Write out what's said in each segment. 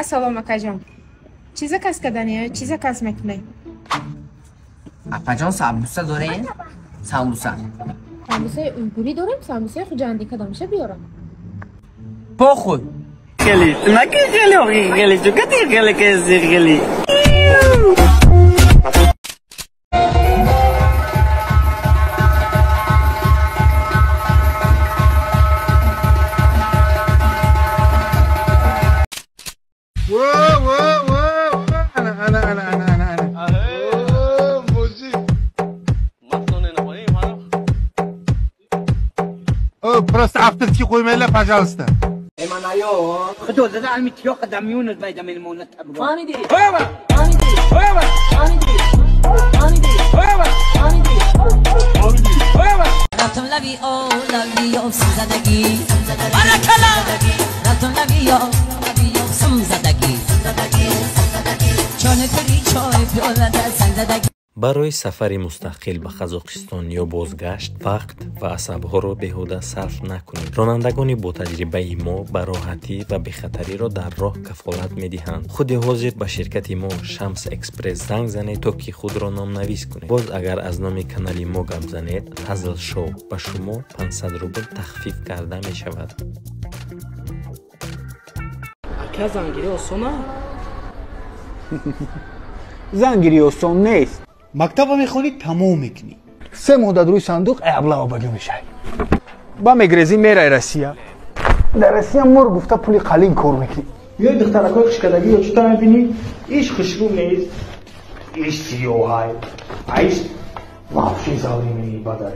Ассалом акаҷон. Чӣ заказ кардани? Чӣ заказ мекунӣ? Апаҷон, самбуса дорем? Самбуса. Самбусаи уйгурӣ дорем, самбусаи хуҷандӣ кадомша биёрам? Похуй. Хеле, наки хеле, охи хеле, чукати хеле кези хеле. Просто авторский qo'ymanglar, пожалуйста. Барои сафари мустақил ба Қазоқистон ё бозгашт вақт ва асабҳоро беҳуда сарф накунед. Ронандагони ботаҷрибаи мо ба роҳатӣ ва бехатариро дар роҳ кафолат медиҳанд. Худи ҳозир ба ширкати мо Шамс Экспресс занг занед, то ки худро номнавис кунед. Боз агар аз номи канали мо гап занед, Ҳазл Шоу ба шумо 500 рубл тахфиф карда мешавад. Ака, зангирӣ осона? Зангирӣ осон нест. Мактаба мехонӣ, тамом мекунӣ. 3 моҳ дар рӯи сандуқ аблава багӣ мешавӣ. Ба мегрезӣ, мерай Россия. Дар Россия мор гуфта пули қалин кор мекунӣ. Ё духтаракҳои хушкадагӣ ё чута мебинӣ, иш хушрӯ нест, иш сиёҳай, иш вообще завримени бадай.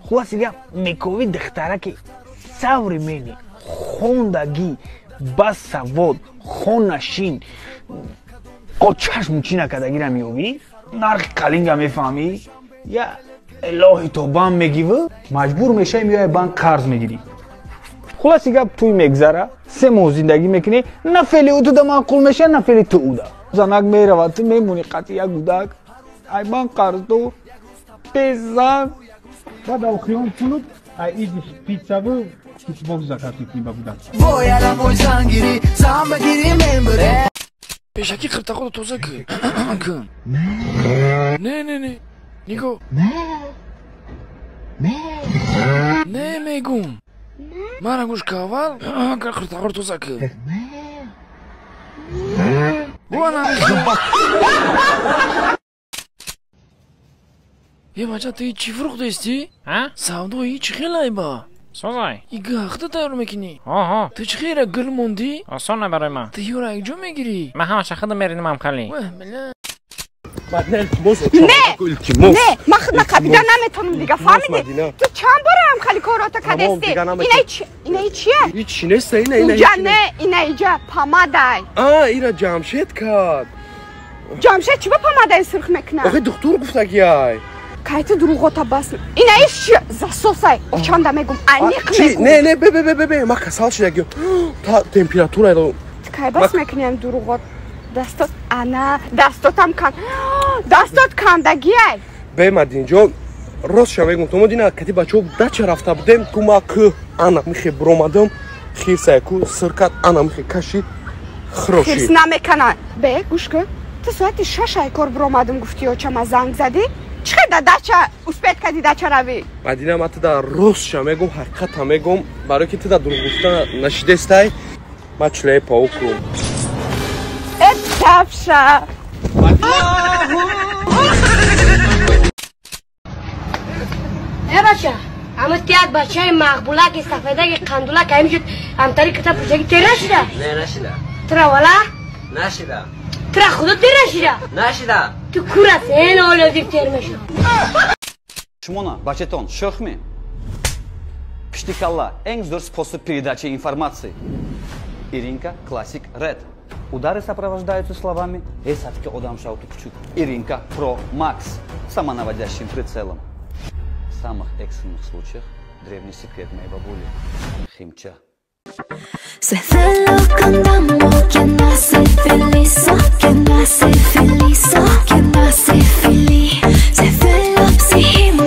Хулоса гап, мекови духтараки современи, хондагӣ, басавод, хонашин, чашму чӣ накардагира меёбӣ, нархи калинга мефаҳмӣ, я элоҳи то бан мегиву, маҷбур мешавӣ, меояй банк қарз мегирӣ. Хулоси гап, тӯй мегзара, 3 моҳ зиндагӣ мекунӣ, на феъли ӯ туда маъқул мешавад, на феъли ту уда. Занак меравад, ту мемонӣ қатъи як гудак, ай бан қарздор, безан. Баъд охири пулут ай иди пиццаву Xbox заказ мекунӣ ба гудак. Пешакӣ қиртақоро тоза кун. Не, не, не. Нигоҳ. Не мегум. Мара гӯш ка аввал қиртақоро тоза кун. Е, бача, ту чӣ фурӯхтаистӣ? Савдои чӣ хел айба? Созай. Ига худо тайёр мекунӣ? Оҳо. Ту чӣ хела гул мондӣ? Осон барои ман. Ту ёра якҷо мегирӣ? Ман ҳамаша худам меринам кали. Ваҳ, била. Не, не, ман худма қапида наметонам дига, фаҳмидӣ? Ту чанд бора ҳам хали корота кадестӣ? Инаи чия? Ҳичи неста, ина ина. Уҷа не, ина иҷа помадай. А, ира Ҷамшед кард. Ҷамшед чӣ ба помадаи сурх мекунад? Охи духтур гуфтагиай. Кай ту дурӯғота бас. Инаи чия? Засосай. Очанда мегум, аниқ мегум. Не, не, бе, бе, бе, бе, ман касал шудагиам. Та температура. Ту кай бас мекунӣ ам дурӯғот? Дастот ана, дастотам кан. Дастот кандагиай. Бе, Мадинҷон, ростша мегум, то мо дина кати бачаҳо дача рафта будем, ку ма кӯ ана михе буромадам, хирсая ку сиркат ана михе кашид, хирошид. Хирс намекана. Бе, гӯш кун. Ту соати 6 ай кор буромадам гуфти, очама занг задӣ? Чӣ да дача успеть кади дача равӣ? Мадина, ма туда ростша мегум, ҳақиқата мегум, барои ки туда дурӯғ гуфта нашидестай, ма чилаи пауку. Э, дафша. Э, бача, ама ти як бачаи мақбулаки сафедаки қандулак ҳамин шуд, ҳамтари кита пӯшаки тера шида? Не, нашида. Тра вала? Нашида. Тра худо тера шида? Нашида. Ту курас, эн олёдик тер мешуд. Шумона, бачатон шӯхми? Пишти калла эң зор способ передачи информации. Иринка Classic Red. Удары сопровождаются словами «Эй, садки одам шауту кучук». Иринка Pro Max самонаводящим прицелом. В самых экстренных случаях древний секрет моей бабули. Химча. Se felo cantamos, quien hace feliz, quien hace feliz, quien hace feliz. Se felo psihimo.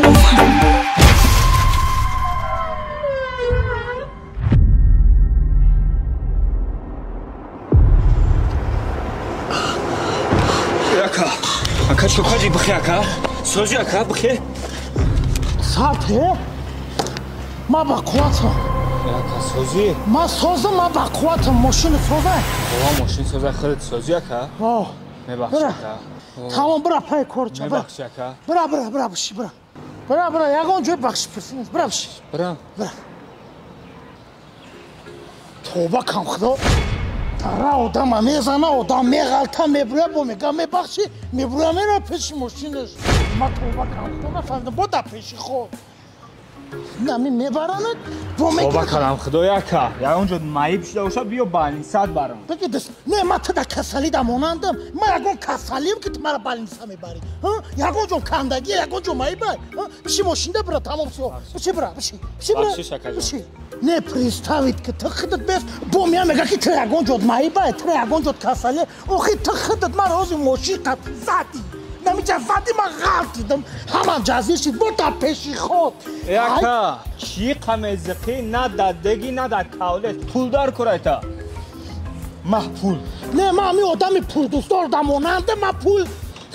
Ака чокаҷи бихе ака? Сози ака бихе? Сарте? Ма ба қувватам. Ака сози? Ма созам, ма ба қувватам. Мошин созай? Ова мошин созай, худат сози ака? О. Мебахши ака. Тамом, бира пай корча. Мебахши ака. Бира, бира, бира биши, бира. Бира, бира, ягон ҷой бахши пурси нест. Бира биши. Бира. Бира. Тоба кам худо. Тара одама мезана, одам меғалта, мебуря, бо мега мебахши, мебуря мера пеши мошинаш. Ма тоба кам худо нафаҳмидам, бо да пеши ход. Нами мебаранад, бо мега. Тоба кардам худоя ака. Ягон ҷо маиб шуда бошад, биё балнисат барам. Бигӣ дас, не ма ту да касалӣ да монандам. Ма ягон касалием ки ту мара балниса мебарӣ. Ягон ҷо кандагӣ, ягон ҷо маибай. Биши мошинда бира, тамом всё. Биши бира, биши. Биши бира. Бахшиш ака ҷон. Биши. Не представит ки ту худат бес бо мея мега ки ту ягон ҷод маибай, ту ягон ҷод касалӣ. Охи ту худат мара ҳозир мошин қат задӣ. Намиҷа задӣ ма ғалтидам. Ҳамам ҷазир шид, бо дар пеши ход. Ака, чӣ қамезиқӣ на дар деги, на дар кавлет. Пул дар курайта. Ма пул. Не, ма ҳамин одами пулдӯстдор да монанда, ма пул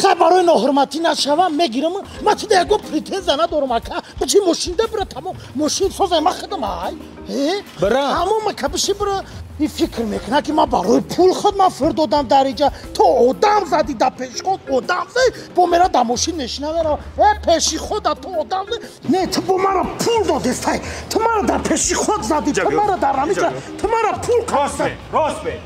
хай барои ноҳурматӣ нашавам, мегирам. Ма ту да ягон претензия надорам ака. Бичи мошинда бира, тамом. Мошин созай, ма худам ай. Бира. Тамом ака, биши бира. И фикр мекунад ки ман барои пул худ ман фир додам дар инҷа. То одам задӣ дар пеши худ, одам задӣ, бо мера дар мошин нешина мера. Э, пеши худа ту одам задӣ. Не, ту бо мара пул додестай. Ту мара дар пеши худ задӣ, ту мара дар ҳаминҷа, ту мара пул Рост бе, рост бе.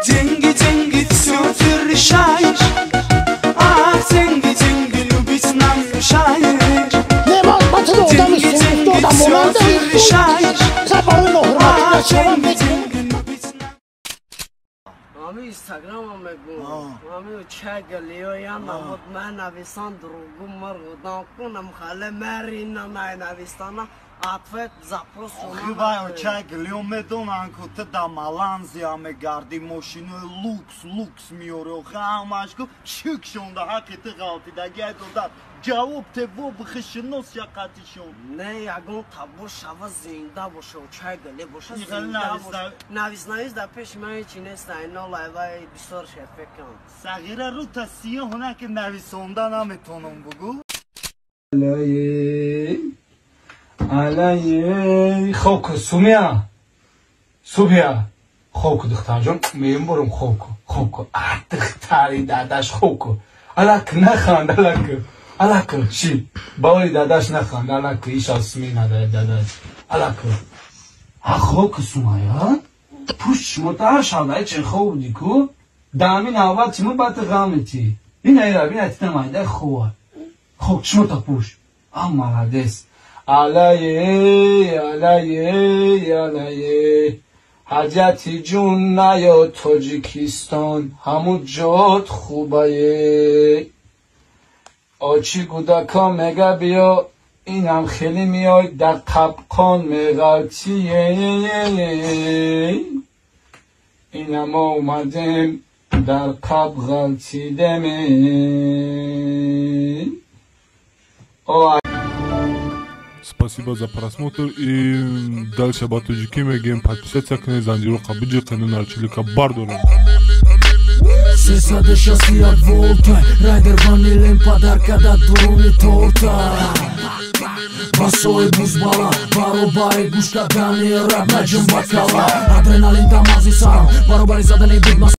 Деньги, деньги, все ты решаешь. Ах, деньги, деньги, любить нам мешаешь. Не, ма ту одами Деньги, сӯхта деньги, все монанда. ты решаешь. Хай барои ноҳурматӣ Ах, нашавам, деньги, мегирам. деньги, любить нам. Ами Инстаграма мегум. Ами чагалио я намуд ман нависан другу маргудан кунам хале марина най навистана ответ запрос. Охи вай очагалио медонан ку ту да Малайзия мегарди, мошинои лукс лукс миёри. Охи ҳамаш ку шик шонда ҳақи ту ғалтидаги додад. Ҷавоб те во бихишинос яқатишон. Не, ягон табор шава зинда боша, чагале боша Ихел зинда навис боша. Навис навис дар пеши ман ҳечи нест, айно лайваи бисёр шефекам. Сағира рӯта сиёҳ на ки нависонда наметонам бугӯ. Алай, хоб ку, Сумия. Субия. Хоб ку, духтарҷон, меборам хоб ку. Хоб ку. А, духтари дадаш хоб ку. Алак наханд, алак. Алак, ши. Бавори дадаш наханд, алак, иша суми надорад дадаш. Алак. А хоб ку, Сумая. Пушт шумо тар шавда, чӣ хоб будӣ ку? Дами навбат чимо бат ғамити. Бина ира, бина тита майда хова. Хоб шумо та пуш. А молодец. Алае, алае, алае. Ҳаҷати ҷун наё Тоҷикистон, ҳамун ҷот хубае. Очи кӯдако мега биё, инам хеле меой дар қапқон меғалтие. Ина мо омадем дар қап ғалтидем. О, Спасибо за просмотр и дальше ба тоҷикӣ мегӯем подписаться кунед, занҷироқа биҷиқену нарчилика бардорем. 361 волта Райдер ванилем подарка да дуруни торта. Басои бузбала баробари гӯш кардани раб наҷум ба кала. Адреналин дар мағзи сарам баробари задани буд.